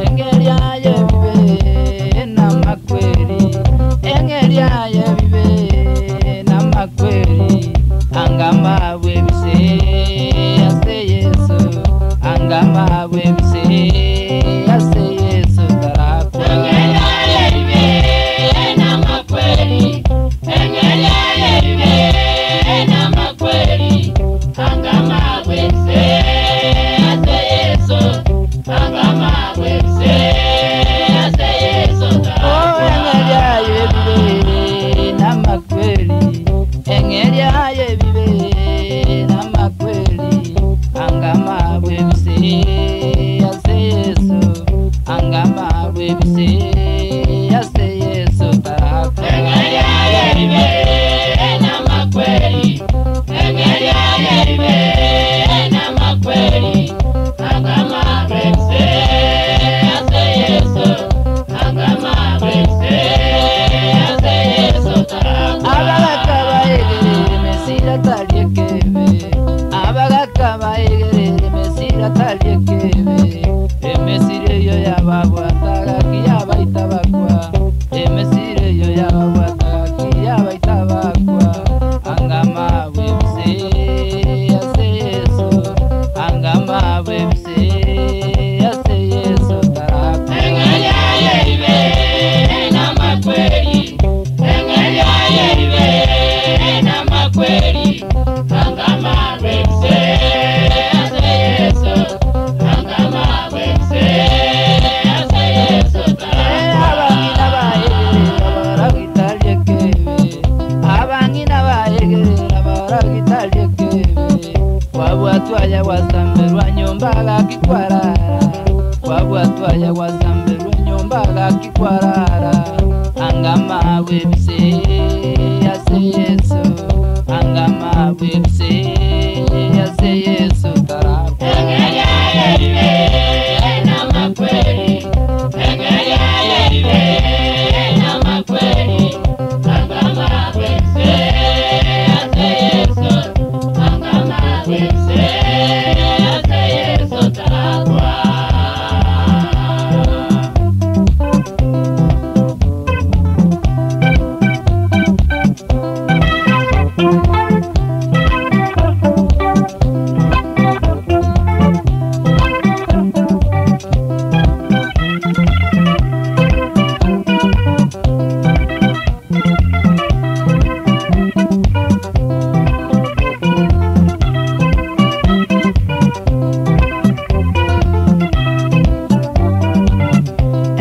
Eng'eria y'ebibe n'amakweri, eng'eria y'ebibe n'amakweri, angama bw'ebise ase Yesu, angama bw'ebise ase Yesu tarakwa. Eng'eria y'ebibe n'amakweri, eng'eria y'ebibe n'amakweri, angama bw'ebise ase Yesu, angama bw'ebise ase Yesu Oh, tarakwa. eng'eria y'ebibe n'amakweri, eng'eria y'ebibe n'amakweri, angama bw'ebise ase Yesu, angama bw'ebise ase Yesu tarakwa. Eng'eria y'ebibe n'amakweri, eng'eria y'ebibe n'amakweri, angama bw'ebise ase Yesu, angama bw'ebise ase Yesu tarakwa. Abagaka baegerere mesira taliekebe, abagaka baegerere mesira taliekebe, emesira eyo yababwataga kiyabaita bakwa, emesira eyo yababwataga kiyabaita bakwa, angama bwebise ase Yesu, angama bwebise ase Yesu tarakwa. Eng'eria y'ebibe n'amakweri, eng'eria y'ebibe n'amakweri, angama bw'ebise ase Yesu, angama bw'ebise ase Yesu tarakwa. Abang'ina baegerera baragitariekebe, abang'ina baegerera baragitariekebe, wabwatwaya gwasamberwa nyumba gakikwarara, wabwatwaya gwasamberwa nyumba gakikwarara, angama bwebise ase Yesu, angama bwebise ase Yesu tarakwa. Eng'eria y'ebibe n'amakweri, eng'eria y'ebibe n'amakweri, angama bw'ebise ase Yesu, angama bw'ebise ase Yesu tarakwa.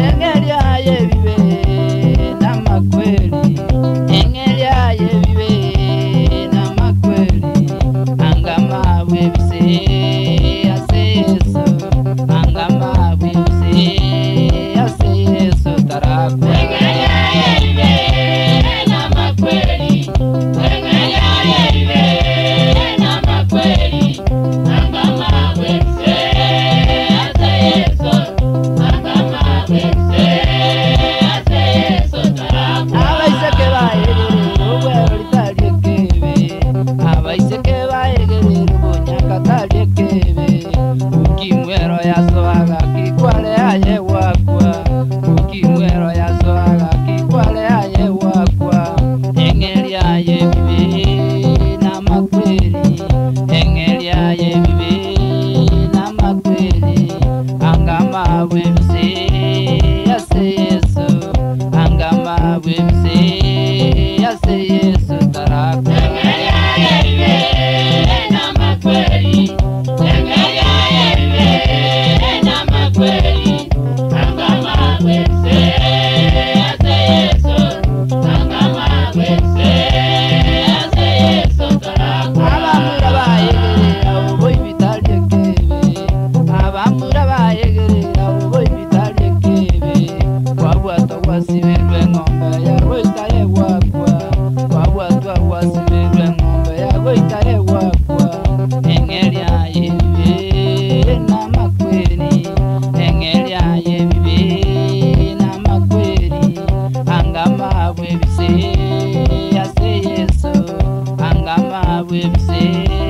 Eng'eria y'ebibe n'amakweri, eng'eria y'ebibe n'amakweri, angama bw'ebise ase Yesu, angama bw'ebise ase Yesu tarakwa. Eng'eria y'ebibe n'amakweri, eng'eria y'ebibe n'amakweri, angama bw'ebise ase Yesu, angama bw'ebise ase Yesu tarakwa. Abaiseke baegerera obwero ritari ekebe, abaiseke baegerera obonyaka tari bwebise.